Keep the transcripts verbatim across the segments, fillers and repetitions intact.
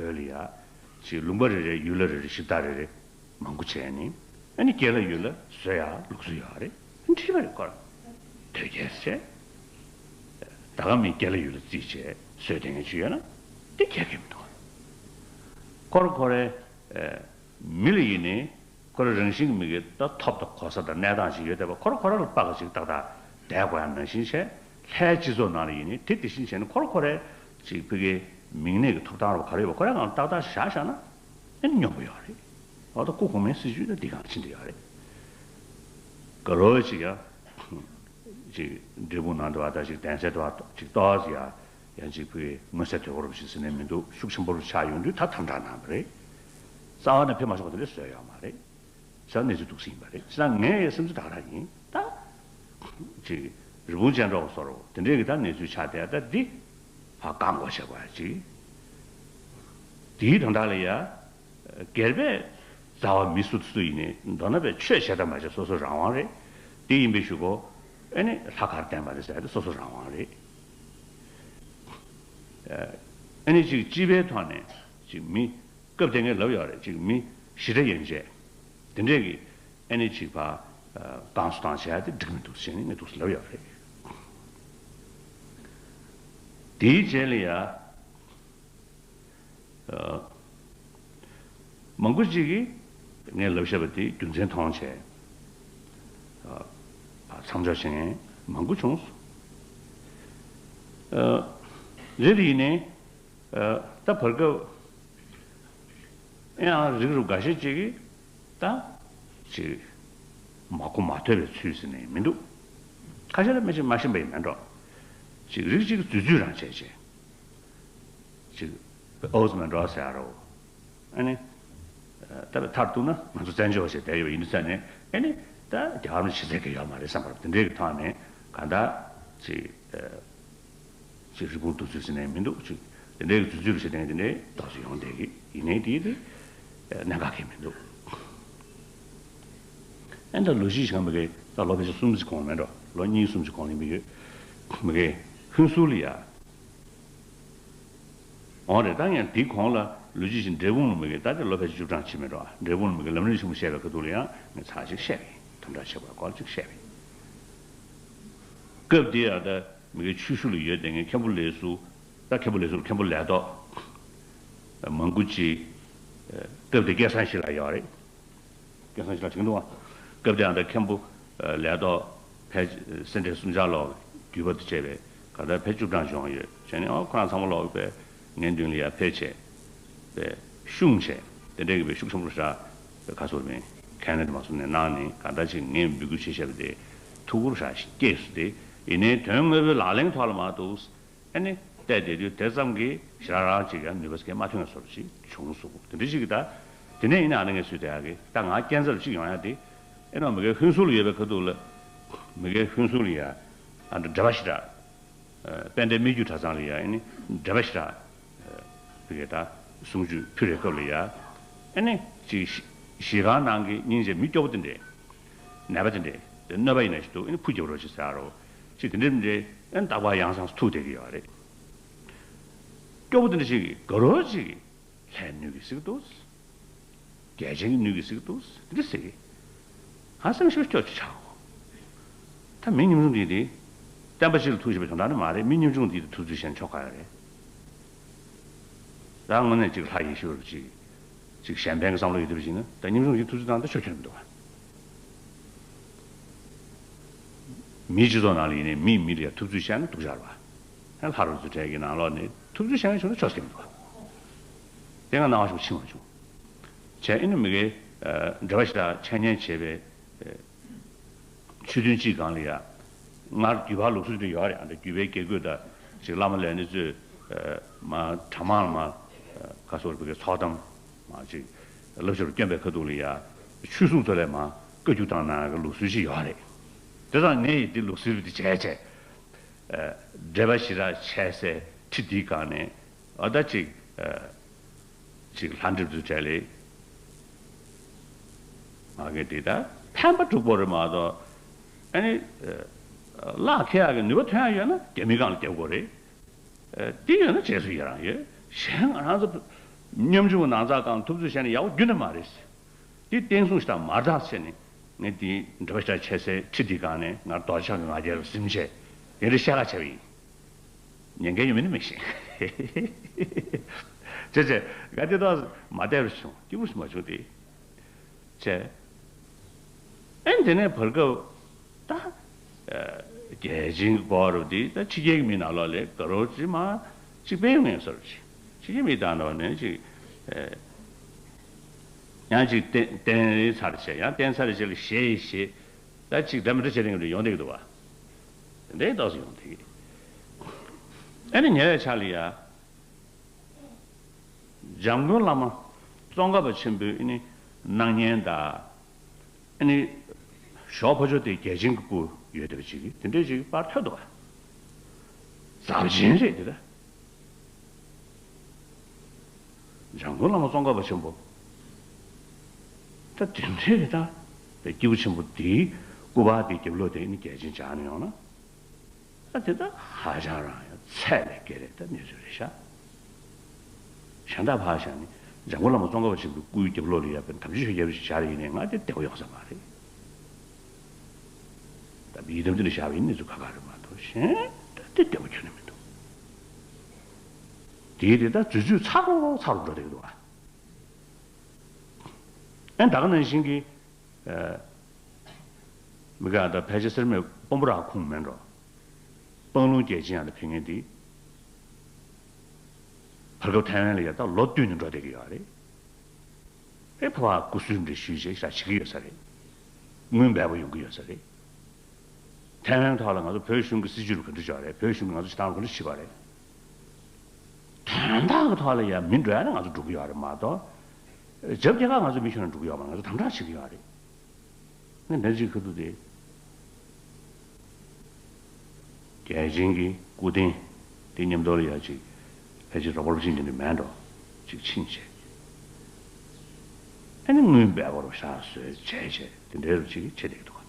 བོད་ལ་ཡ། ཅིག་ལུང་པ་རེ་རེ་ཡུལ་ལ་རེ་རེ་གཞི་བདག་རེ་རེ་མང་པོ་བྱས་ནས། ཨ་ནི་སྐད་ལ་ཡུལ་ལ་བཟོ་ཡ་ལུགས་སྲོལ་ཡོད་རེད། ཁྲིད་པ་རེད་ཁོ་ར། དོལ་རྒྱལ་ཟེར། ད་ག་མི་སྐད་ལ་ཡུལ་ལ་རྩིས་བྱས་བཟོས་དེ་ངས་ཅི་ཡོད་ན། དེ་ཁྱད་ཀྱི་མི་འདུག་ཁོ་ར་ཁོ་རའི་མི་ལ་ཡིན་ནི། ཁོ་རང་རང་བཞིན་གྱི་མི་གི་ད་ཐོབ་དང་གོ་ས་དང་གནས་སྟངས་ཤིག་ཡོད་བསྡད་པ། ཁོ་རང་ཁོ་རང་ལ་དཔག་ག་ཅིག་ཏག་ཏག་བསྡད་དགོས་ཡ་ནང་བཞིན་བྱས། ལྷའི་སྤྱི་ཚོགས་ནང་ལ་ཡིན་ནི་དེ་དེ་བཞིན་བྱས་ནས། ཁོ་རང་ཁོ་རའི་ཅིག་ཕ་གི་མིང་གནས་ཀྱི་ཐོབ་ཐང་རུ་ག་རེ་ཡོད་པ་ཁོ་རང་ལ་ཏག་ཏག་བཞག་བཞག་ན་ཨེ་སྙོམས་པོ་ཡོད་རེད། འོ་ད་སྐུ་གོང་མའི་སྲིད་བྱུས་ད་འདི་གང་ཕྱིན་དུ་ཡོད་རེད། ག་ལོ་ཅིག་ཡ། ཅིག་འབྲས་སྤུངས་ནང་དུ་བ་ད་ཅིག་གདན་སའི་དུ་བ་ཅིག་ཏོག་ཙམ་ཡ། ཡང་ཅིག་ཕ་གི་མངོན་གསལ་དོད་པོ་རུ་ཞིག་ཟེར་ནས་མི་འདུག་ཤུགས་ཆེན་པོ་རུ་ཆགས་ཡོང་དུས་ད་དམ་དྲག་གནང་བ་རེད། རྩ་བ་ནས་ཕེབས་མ་ཆོག་པ་དེ་འདྲ་བཟོས་ཡོད་མ་རེད། ཟེར་གནས་ཚུལ་འདུག་སེ་ཡིན་པ་རེད། བྱས་ཙང་ངའི་སེམས་ཚོར་ད་ག་རང་ཡིན་ད། ཅིག་རི་བོང་ཅལ་འདྲ་བོ་བཟོ་འདྲ་བོ་དེ་འདྲའི་གི་ད་གནས་ཚུལ་ཆགས་བསྡད་ད་འདི། ཕར་བཀག་འགོག་བྱེད་དགོས་ཡ་ཅིག་དེའི་དོན་དག་ལ་ཡ། སྒེར་པའི་རྩ་བ་མི་སུ་སུ་ཡིན་ནའི་མདོར་ན་པའི་ཆོས་བྱེད་དང་མ་བྱེད་སོ་སོ་རང་དབང་རེད། དེ་ཡིན་པའི་གཞུག་གུ། ཨེ་ནི་ལྷ་གར་བསྟན་པ་རེད་ཟེར་ཏེ་སོ་སོ་རང་དབང་རེད། ཨེ་ནི་ཅིག་སྤྱི་པའི་ཐོག་ནས་ཅིག་མི། སྐབས་དེ་ངས་ལབ་ཡོད་རེད། ཅིག་མི་ཞི་བདེ་ཡན་ཆད་དེ་འདྲས་ཀྱི་ཨེ་ནི་ཅིག་ཕར་བསྐང་གསོ་བཏང་བྱས་ཏེ་འགྲིག་མི་འདུག་ཟེར་ནས་ངས་འདུག་སེ་ལབ་ཡོད་རེད། དེའི་རྗེས་ལ་ཡ། མང་པོ་ཅིག་གིས་ངས་ལབ་བཞག་པ་དེ་རྒྱུ་མཚན་མཐོང་བྱས། མཚམས་འཇོག་བྱེད་མཁན་མང་པོ་བྱུང་སོང་། རེད་དེ་ཡིན་ནའི། ད་བར་སྐབས་ཡང་རིགས་རུས་འགའ་ཤས་ཅིག་གིས་ད་ཅིག་མ་གོ་མ་ཐོས་པའི་ཚུལ་ཟེར་ནས་མི་འདུག་ཁ་ཤས་ལ་མི་ཅིག་མ་ཤེས་པ་ཡིན་མིན་འགྲོ། ཅིག་རིགས་ཅིག་འཛུལ་འཛུལ་རང་བྱས་བྱས། ཅིག་ཨོ་ཙི་མིན་འགྲོ་ཟེར་ཡ་རོ། ཨ་ནི། ད་མཐར་གཏུགས་ན་ང་ཚོ་བཙན་བྱོལ་བ་ཞིག་བསྡད་ཡོད་པ་ཡིན་དུས་ཙང་ནས་ཨ་ནི། ད་རྒྱ་གར་ནས་ཕྱི་གསལ་གྱི་ཡོད་མ་རེད་བསམ་པ་དེ་འདྲའི་གི་ཐོག་ནས་གང་ལྟར་ཅིག་ཅིག་རི་བོང་གདུག་རྩུབ་ཟེར་ནས་མི་འདུག་ཅིག་དེ་འདྲའི་གི་རྫུ་འཕྲུལ་ཞིག་དེ་འདྲའི་ཏོག་ཙམ་ཡོང་བསྡད་ཀྱི་ཡིན་ནའི་དེ་དེ་གནད་འགག་གི་མི་འདུག་ཨེ་འདྲ་ལོ་གཞི་ཞིག་མི་གི་ད་ལོ་ཕལ་ཆེར་གསུམ་ཙམ་གོང་མེད་འགྲོ། ལོ་གཉིས་གསུམ་ཙམ་གོང་ཡིན་པ་ཡོད། མི་གི་ཧུན་སུར་ལ་ཡ། འོང་རེད། ད་ཡང་དེའི་གོང་ལ་ལོ་རྒྱུས་ཤིག་འབྲས་སྤུངས་ལ་མི་གི་ད་དེ་ལོ་ཕལ་ཆེར་བཅུ་གྲངས་ཕྱིན་མེད་འགྲོ། འབྲས་སྤུངས་ལ་མི་གི་ལམ་རིམ་ཆེན་མོ་བཤད་པའི་ཁ་ཐུག་ལ་ཡང་ངས་ཚར་ཞིག་བཤད་པ་ཡིན། དམ་དྲག་བྱེད་དགོས་སྐོར་ཅིག་བཤད་པ་ཡིན། སྐབས་དེ་ཡང་ད་མི་གི་ཆུ་ཤུར་ལ་ཡོད་དེ་ངས་མཁན་པོ་ལས་ཟུར། ད་མཁན་པོ་ལས་ཟུར་མཁན་པོ་ལས་ཐོག་མང་པོ་ཅིག་སྐབས་དེ་སྐལ་བཟང་ཞིག་ལ་ཡོད་རེད། སྐལ་བཟང་ཞིག་ལ་བྱེད་ཀྱི་འདུག་བ། སྐབས་དེ་ཡང་ད་མཁན་པོ་ལས་ཐོག་ཕལ་སེ་འབྲས་སུམ་ཆ་ལོག་བརྒྱུད་པ་དང་བཅས་པའི་ག་ད་ཕལ་བཅུ་གྲངས་བྱུང་ཡོད་བྱས་ནས། ཨོ་ཁོ་རང་ཚང་མ་ལོག་པའི་ངའི་མདུན་ལ་ཡར་ཕེབས་བྱས་པའི་ཤུགས་བྱས་དེ་འདྲའི་གི་པའི་ཤུགས་ཆེན་པོ་ར་ཁ་སོར་མིན་ཁས་ལེན་དུ་མ་སོང་ནས་གནང་ནས་ག་ད་ཅིག་ངས་འབོད་སྐུལ་བྱེད་བཞག་པ་དེ་ཐུགས་ཁུར་ར་ཞིག་སྐྱེས་སུ་དེ་ཡིན་ནའི་དོན་དངོས་པོའི་ལག་ལེན་ཐོག་ལ་མ་གཏོགས། ཨ་ནི་བལྟས་བསྡད་དུས་དེ་ཙམ་གྱིས་ཞེ་དྲག་རང་ཅིག་ཡང་ནུས་པ་ཟེར་མཁན་མ་ཐོན་ཡ་བཟོ་འདྲ་ཅིག་བྱུང་སོང་། དེ་འདྲ་ཅིག་གིས་ད་དེ་ནས་ཡིན་ན་ཨ་ནི་ངས་སུས་བལྟ་ཡག་གི་ད་ང་སྐྱེན་ཚབ་ཅིག་ཡོང་ཡ་དེ། ཨེ་ནོ་མི་གའི་ཧུན་སུར་ལ་ཡོད་པའི་ཁ་ཐུག་ལ་མི་གའི་ཧུན་སུར་ལ་ཡ་ཨ་འདྲ་འགྲེལ་པ་ཞེ་དྲག་དཔལ་ལྡན་སྨད་རྒྱུད་གྲྭ་ཚང་ལ་ཡ་ཨ་ནི་འགྲེལ་པ་ཞེ་དྲག་བི་གའི་ད་གསུང་ཆོས་ཕུལ་བའི་སྐབས་ལ་ཡ་ཨ་ནི་ཅིག་གཞིས་ཁང་ནང་གི་སྙིང་རྗེ་མི་སྐྱོ་པོ་དེ་འདྲས། ནད་པ་དེ་འདྲས་དེ་གནོད་པ་ཡིན་ན་ཞིག་འདུག་ཨ་ནི་ཕུ་རྒྱབ་རོགས་ཅིག་ཟེར་རོ། ཅིག་དེ་འདྲས་མི་འདྲས་ཨ་ནི་རྟག་པར་ཡང་སང་ཐུག་བསྡད་ཀྱི་ཡོད་རེད། སྐྱོ་པོ་དེ་འདྲ་ཞིག་གིས་དགའ་རོགས་ཅིག་གིས་ལྷའི་སྣོད་ཀྱིས་གཟིགས་འདུག་རྒྱལ་ཆེན་གྱི་སྣོད་ཀྱིས་གཟིགས་འདུག་དེ་འདྲ་ཟེར་གི། ཧ་སེམས་ཤུགས་སྐྱོ་ཅིག་ཆགས་གོ། ད་མི་ཉམ་ཆུང་འདི་དེ་བསྟན་པ་སྤྱི་ལ་ཐུགས་ཞིབ་པའི་དོན་དག་ནི་མ་རེད། མི་ཉམ་ཆུང་འདི་དེ་ཐུབ་ཚོད་བཤད་ན་ཆོག་ག་ཡོད་རེད། ད་དངོས་གནས་ཅིག་ལྷ་ཡེ་ཤེས་པ་ཅིག་ཅིག་གཞན་ཕན་གྱི་བསམ་བློ་ཡོད་དུས་ཅིག་ན་ད་ཉམ་ཆུང་ཞིག་ཐུབ་ཚོད་བཏང་ད་ཆོག་ཁྱོད་མི་འདུག་བ། མིའི་སྤྱི་ཚོགས་ནང་ལ་ཡིན་ནའི་མིས་མི་ལ་ཡ་ཐུབ་ཚོད་བཤད་ན་སྡུག་ཅག་རེད་བ། ཡང་ལྷ་རུ་ཚུར་གྲལ་གྱི་ནང་ལོགས་ནས་ཐུབ་ཚོད་བཤད་མཁན་བྱུང་ན་ཆོག་ཟེར་གྱི་མི་འདུག་བ། དེ་ང་སྣང་བ་ཞིག་ཕྱིན་པ་བྱུང་། བྱས་ཨེ་ནི་མི་གའི་འགྲེལ་པ་ཞེ་དྲག་འཆད་ཉན་བྱས་པའི་ཆོས་ཐུན་གཅིག་སྒང་ལ་ཡ། སྔར་བརྒྱུད་པ་ལུགས་སྲོལ་དེ་ཡོད་རེད། ཨ་འདྲ་བརྒྱུད་པའི་དགེ་བསྐོས་དང་ཅིག་བླ་མ་ལས་ནི་གཙོས་མ་གྲྭ་མང་ལ་མ་ག་སོགས་པའི་ཚོགས་གཏམ་མ་ཅིག་བསླབ་བྱར་བསྐྱོན་པའི་ཁ་ཐུག་ལ་ཡ། ཆོས་སྲུང་ཚོ་ལས་མ་བཀའ་བཀྱོན་བཏང་གནང་ཡག་གི་ལུགས་སྲོལ་ཞིག་ཡོད་རེད། དེ་ཙང་ངས་ཡིས་དེ་ལུགས་སྲོལ་དེ་བྱས་བྱས། འགྲེལ་པ་ཞེ་དྲག་འཆད་སའི་ཁྲིད་དེའི་སྒང་ནས་ཨ་ད་ཅིག་ཅིག་ལྷ་འདྲེ་ཚོའི་གྲས་ལས་ང་གིས་དེ་ད་ཕན་པ་སྒྲུབ་དགོས་རེད་མ་གཏོགས། ཨ་ནི་གླགས་འཁེལ་ཡག་གི་ནུས་པ་ཐོན་ཡག་ཡོད་ན་རྒྱ་མིའི་སྒང་ལ་རྒྱབ་དགོས་རེད། དེ་ཡོད་ན་རྗེས་སུ་ཡི་རང་ཡོད། གཞན་ང་རང་ཚོ་ སྙོམས་འཇུག་ནང་ཚགས་སྒང་ཐུབ་ཚོད་བྱས་ནས་ཡག་པོ་རྒྱུན་ནས་མ་རེད། དེ་བསྟན་སྲུང་ཞིག་དང་མ་རྟགས་བྱས་ནས་ངས་དེ་འདྲ་བ་ཞིག་བྱས་སའི་ཁྲི་དེའི་སྒང་ནས་ང་རྡོ་རྗེ་འཆང་གི་ང་རྒྱལ་ལ་གཟིམ་བྱས་དེ་འདྲ་བཤད་ཁ་བྱས་པ་ཡིན། ཉན་མཁན་ཡོད་མིན་ནི་མི་ཤེས། བྱས་བྱས་ང་དེ་དག་མ་བསྡད་པར་བྱུང་། སྐྱིད་པོ་ཞིག་མ་བྱུང་སྟེ། བྱས། ཨེ་དེ་ནས་བར་སྐབས་ད། རྒྱལ་ཆེན་གྱི་སྐོར་དེ་ད་ཕྱི་རྒྱལ་གྱི་མི་ནང་ལོགས་ལ་དགའ་རབ་ཅིག་མ་གཅིག་དཔེ་ཡོང་ངེས་སོར་ཅིག་ཕྱི་རྒྱལ་མི་དང་ནང་ནས་ཅིག་ཡང་ཅིག་བསྟན་བསྟན་ཚར་བྱས་ཡང་བསྟན་ཚར་བྱས་ལ་ཞེ་ཡི་ཞེ། ད་ཅིག་འདྲ་མི་འདྲ་བྱས་ནས་ཡོང་བསྡད་ཀྱི་འདུག་བ། དེ་འདྲའི་ཏོག་ཙམ་ཡོང་བསྡད་ཀྱི། ཨ་ནི་ཉེ་བའི་ཆར་ལ་ཡ། འཇམ་མགོན་བླ་མ་ཙོང་ཁ་པ་ཆེན་པོའི་ཨ་ནི་སྣང་བརྙན་དང་། ཨ་ནི་ཞོགས་ཕོ་ཆོ་དེ་རྒྱལ་ཆེན་གྱི་སྐུ་ཡོད་བསྡད་པ་ཅིག་དེ་འདྲའི་ཅིག་པར་ཐོན་འདུག་བ། རྫབ་ཆེན་རེད་དེ་ད། འཇམ་མགོན་བླ་མ་ཙོང་ཁ་པ་ཆེན་པོ། ད་དེ་འདྲའི་རེད་ད། སྐྱེས་བུ་ཆེན་པོ་དེའི་སྐུ་པར་དེའི་རྒྱབ་ལོགས་དེ་ཨ་ནི་རྒྱལ་ཆེན་སྦྱར་ནས་ཡོང་ན། ཨ་དེ་ད་ཧ་ཅང་རང་ཡང་ཚད་ལས་བརྒལ་རེད་ད་གནས་ཚུལ་རེད་ཤག་གཞན་དག་ཕར་བཞག་ནས་འཇམ་མགོན་བླ་མ་ཙོང་ཁ་པ་ཆེན་པོའི་སྐུའི་རྒྱབ་ལོགས་ལ་ཡ་དཔེ་དམ་ཆོས་ཆོས་རྒྱལ་པོ་ཞིག་བཞག་ཡིན་ནའི་ང་དེ་བདེ་པོ་ཡོང་ས་མ་རེད། ད་ཡི་དམ་དེ་ལ་བཞག་པ་ཡིན་གནས་ཚུལ་ཁ་ཁ་རེད་མ་གཏོགས་གཞན་ད་དེ་བདེ་པོ་ཁྱོན་ནས་མི་འདུག་དེའི་དེ་ད་འཛུལ་འཛུལ་ཚ་རོག་རོག་ཚ་རོག་འགྲོ་བསྡད་ཀྱི་འདུག་ཨ། ཨན་ད་ག་ནང་བཞིན་གྱི། མི་ག་ད་ཕལ་ཆེར་སེར་སྨད་སྤོམ་པོ་ར་ཁུངས་མེད་འགྲོ། སྤང་ལུང་རྒྱལ་ཆེན་ཡང་ལ་ཕེབས་མཁན་དེ། བར་སྐབས་ཐའེ་ཝན་ལ་ཡ་ད་ལོ་བསྟུད་ནས་འགྲོ་བསྡད་ཀྱི་ཡོད་རེད། ཨེ་ཕ་བ་སྐུ་གཟུགས་འདྲ་ཞུས་བྱས་ཤ་བྱེད་ཀྱི་ཡོད་ས་རེད། དངུལ་འབེལ་པོ་ཡོང་གི་ཡོད་ས་རེད། ཐའེ་ཝན་ཐོག་ལ་ང་ཚོ་བོད་གཞུང་གི་སྲིད་བྱུས་ལ་ག་འདྲ་བྱས་རེད། བོད་གཞུང་གི་ང་ཚོ་བྱེད་སྟངས་ལ་ག་འདྲ་བྱེད་པ་རེད། དོན་དག་གི་ཐོག་ལ་ཡང་མི་འགྲོ་ཡ་ན་ང་ཚོ་འགྲོ་གི་ཡོད་རེད་མ་གཏོགས། རྒྱབ་རྒྱ་གར་ང་ཚོ་མི་ཤོར་ན་འགྲོ་གི་ཡོད་མ་རེད། ང་ཚོ་དམ་དྲག་བྱེད་ཀྱི་ཡོད་རེད། ངས་འདི་ཅིག་ཁ་ཐུག་དེ། རྒྱལ་ཆེན་གྱི་སྐུ་རྟེན་དེ་མཉམ་དུ་ལ་ཡ་ཅིག་ཕལ་ཆེར་རོགས་པ་རོགས་ཆེན་དེ་འདྲ་མེད་འགྲོ། ཅིག་ཕྱིན་བྱས། ཨ་ནི་དངུལ་འབེལ་པོ་རུ་ཤག་བཟོས་བྱས་བྱས་དེ་འདྲའི་རུ་ཅིག་བྱེད་བསྡད་ཀྱི་འདུག་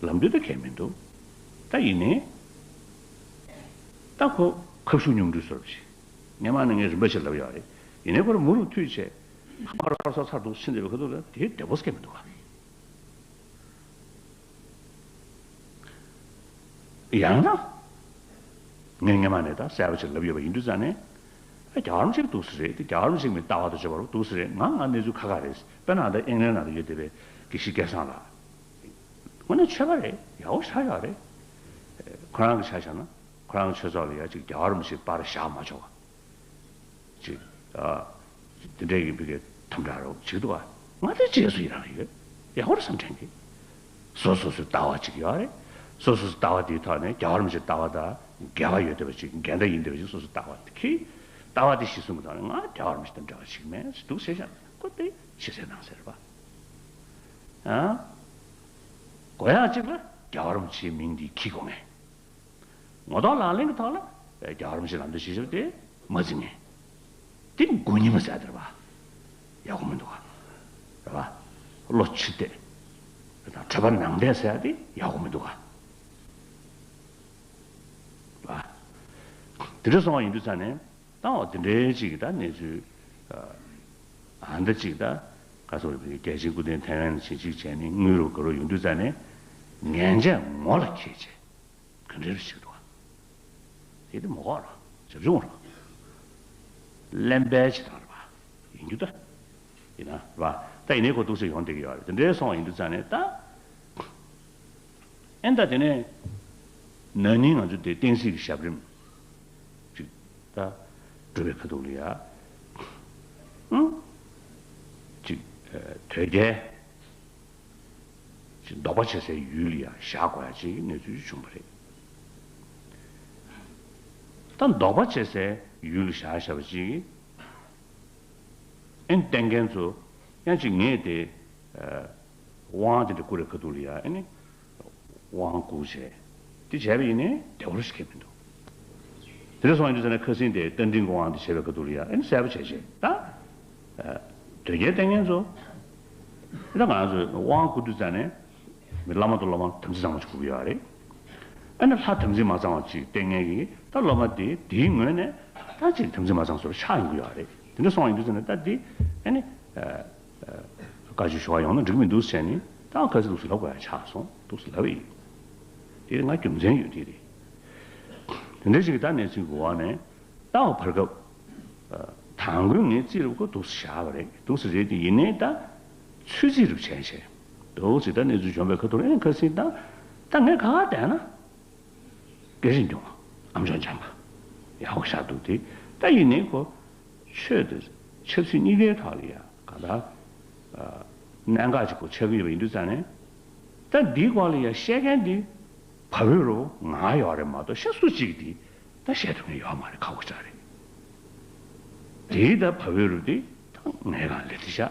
ལམ་དུས་ད་གལ་མི་འདུག་ད་ཡིན་ནའི། ད་ཁོ་ཁ་ཤུགས་ཉུང་འཕྲི་བཟོ་རུ་ཅིག་སྔན་མ་ནས་ངས་རིམ་པ་ཞིག་ལབ་ཡོད་རེད། ཡིན་ནའི་ཁོ་ར་མུ་རུ་མཐུད་བྱས། ཧ་ཧར་ཧར་སོ་ཚར་འདུག་ཕྱིན་བསྡད་པའི་ཁ་ཐུག་ལ་དེ་བདེ་པོ་སྐད་མི་འདུག་ག་ཡང་ན། ངས་སྔན་མ་ནས་ད་གསལ་པོ་ཞིག་ལབ་ཡོད་པ་ཡིན་དུས་ཙང་ནས། རྒྱལ་བ་རིན་པོ་ཆེ་འདུག་སེ་རེད་དེ། རྒྱལ་བ་རིན་པོ་ཆེ་མི་ལྟ་བ་དང་བྱེད་པ་རུ་འདུག་སེ་རེད། ང་ང་གནས་ཚུལ་ཁ་ཁ་རེད། དཔེར་ན་ད་ཨིང་ལན་ནང་ལ་ཡོད་བསྡད་པའི་དགེ་བཤེས་སྐལ་བཟང་ལགས། དངོས་གནས་ཆོས་པ་རེད། ཡག་པོ་ཞེ་དྲག་ཡོད་རེད། ཁོ་རང་གི་ཆ་བཞག་ན་ཁོ་རང་ཆོས་ཚོགས་ལ་ཡ་ཅིག་རྒྱལ་བ་རིན་པོ་ཆེ་པར་བཞག་མ་ཆོག་པ། ཅིག་ཨ། དེ་འདྲའི་གི་ཕ་གིའི་དམ་དྲག་རོགས་བྱེད་འདུག་ཨ། ང་དེ་རྗེས་སུ་ཡི་རང་ཡོད། ཡག་པོ་རེད་བསམ་དྲན་གི། སོ་སོ་སོའི་ལྟ་བ་ཅིག་ཡོད་རེད། སོ་སོ་སོའི་ལྟ་བ་དེའི་ཐོག་ནས་རྒྱལ་བ་རིན་པོ་ཆེའི་ལྟ་བ་དང་འགལ་བ་ཡོད་བསྡད་པ་ཅིག་འགལ་ཟླ་ཡིན་བསྡད་པ་ཅིག་སོ་སོའི་ལྟ་བ་དེ་གི། ལྟ་བ་དེ་གཞི་བཟུང་གི་ཐོག་ནས་ང་རྒྱལ་བ་རིན་པོ་ཆེ་དང་འབྲེལ་བ་ཅིག་མེད་འདུག་ཟེར་བཞག་ཁོ་དེ་ཕྱི་གསལ་ནང་གསལ་རེད་པ། ཨ། དགོས་ཡག་ཅིག་ལ་རྒྱལ་བ་རིན་པོ་ཆེའི་མིང་འདི་འཁྱེར་དགོས་ངེས། ངོ་ཐོག་ལག་ལེན་གྱི་ཐོག་ལ་རྒྱལ་བ་རིན་པོ་ཆེའི་ལམ་སྟོན་བྱེད་ཞབས་དེ་མ་འཛིན་ངེས། དེ་མགོ་གཉིས་མ་ཟེར་དེ་རེད་པ། ཡག་པོ་མི་འདུག་ག་རེད་པ། བློ་ཕྱི་བལྟས། དང་གྲོད་པ་ནང་བལྟས་ཟེར་ཡ་དེ་ཡག་པོ་མི་འདུག་ག་རེད་པ། དེ་འདྲ་སོང་བ་ཡིན་དུས་ཙང་ནས་ད་འོ་དེ་འདྲའི་ཅིག་ད་གནས་ཚུལ། ཨ་འདི་ཅིག་ད་ག་སོགས་རེད་པ། རྒྱལ་ཆེན་སྐུ་རྟེན་ཐའེ་ཝན་ཕྱིན་ཅིག་བྱས་ནས་དངུལ་རུ་ག་རུ་ཡོང་དུས་ཙང་ནས་ངན་ཇག་ངོ་ལ་འཁྱེར་བྱས། ག་འདྲའི་རུ་ཞིག་འདུག་ག་དེ་དེ་མ་གོ་ར། བྱབ་ཆུང་ར། གླེན་པའི་བྱེད་སྟངས་རེད་པ། ཡིན་རྒྱུ་ད། ཡིན་ན་རེད་པ། ད་ཡིན་ནའི་ཁོ་འདུག་སེ་ཡོང་བསྡད་ཀྱི་ཡོད་རེད། དེ་འདྲའི་སོང་བ་ཡིན་དུས་ཙང་ནས་ད། ཨེ་ད་དེ་ནས་ན་ནིང་ང་ཚོ་དེ་བསྟན་སྲིད་ཀྱི་ཞབས་རིམ་ཅིག་ད་སྒྲུབ་པའི་ཁ་ཐུག་ལ་ཡ། ཨང་། ཅིག་དོལ་རྒྱལ་ཅིག་འདོགས་པ་བྱེད་སའི་ཡུལ་ལ་ཡ་བཞག་དགོས་ཡ་ཅིག་གི་གནས་ཚུལ་བྱུང་བ་རེད། ད་འདོགས་པ་བྱེད་སའི་ཡུལ་ལ་བཞག་བཞག་པ་ཅིག་གིས། ཨེ་བསྟེན་མཁན་ཚོ་ཡང་ཅིག་ངས་དེ་དབང་དེ་འདྲ་བསྐུར་བའི་ཁ་ཐུག་ལ་ཡ་ཨེ་ནི་དབང་བསྐུར་བྱས། དེ་བྱས་པ་ཡིན་ནའི་བདེ་བོ་ཞིག་ཁེལ་མི་འདུག་དེ་འདྲ་སོང་ཡིན་དུས་ཙང་ནས་ཁ་སང་དེ་རྟ་མགྲིན་གྱི་དབང་དེ་བྱས་པའི་ཁ་ཐུག་ལ་ཡ་ཨེ་ནི་གསལ་པོ་བྱས་བྱས་ད། དོལ་རྒྱལ་བསྟེན་མཁན་ཚོ། ད་ང་ཚོས་དབང་བསྐུར་དུས་ཙང་ནས་མི་བླ་མ་དང་སློབ་མ་དམ་ཚིག་གཙང་མ་ཞིག་དགོས་ཀྱི་ཡོད་རེད། ཨ་ནི་ལྷ་དམ་ཚིག་མ་ཚང་བ་ཅིག་བསྟེན་མཁན་གྱི་ད་སློབ་མ་དེ་དེའི་ངོས་ནས་ད་ཅིག་དམ་ཚིག་མ་ཚང་བཟོ་འདྲ་ཆགས་ཡོང་གི་ཡོད་རེད། དེ་འདྲ་སོང་བ་ཡིན་དུས་ཙམ་ནས་ད་དེ་ཨ་ནི་ཨ་ཨ་བཀའ་ཆོས་ཞུ་བ་ཡོང་ན་འགྲིག་མི་འདུག་ཟེར་ནས་ད་ག་ཚོད་འདུག་སེ་ལབ་དགོས་ཡ་ཆགས་སོང་འདུག་སེ་ལབ་པ་ཡིན། དེ་ང་རྒྱུ་མཚན་ཡོད་དེ་རེད། དེ་འདྲ་ཞིག་གི་ད་གནས་ཚུལ་གྱི་འོག་ནས་ད་བར་སྐབས་ཨ་དང་པོའི་ངའི་རྩིས་རུ་ཁོ་འདུག་སེ་བཞག་པ་རེད། འདུག་སེ་རེད་དེ་ཡིན་ནའི་ད་ཚོད་རྩིས་རུ་བྱས་བྱས་འདུག་སེ་ད་གནས་ཚུལ་བྱུང་བའི་ཁ་ཐུག་ཨེ་ཁ་སང་ད་ད་ངས་ག་བ་བསྡད་ན། སྐད་ཆ་འབྱུང་བ་ཨ་མཆོག་འཇམ་པ་ཡག་པོ་ཤར་འདུག་དེ་ད་ཡིན་ནའི་ཁོ་ཆོས་དེ་ཆབ་སྲིད་གཉིས་ཀའི་ཐོག་ལ་ཡ་ག་ད་གནད་འགག་ཅིག་གོ་ཆགས་ཀྱི་ཡོད་པ་ཡིན་དུས་ཙང་ནས་ད་འདིའི་སྐོར་ལ་ཡ་བཤད་མཁན་འདི་བལ་པོའི་རུ་ང་ཡོད་རེད་མ་གཏོགས་གཞན་སུ་གཅིག་འདི་ད་བཤད་ཐུབ་མཁན་ཡོད་མ་རེད། ཁག་པོ་ཅིག་རེད། དེའི་ད་བལ་པོའི་རུ་འདི་ད་ངའི་སྒང་ལ་སླེབས་ཤག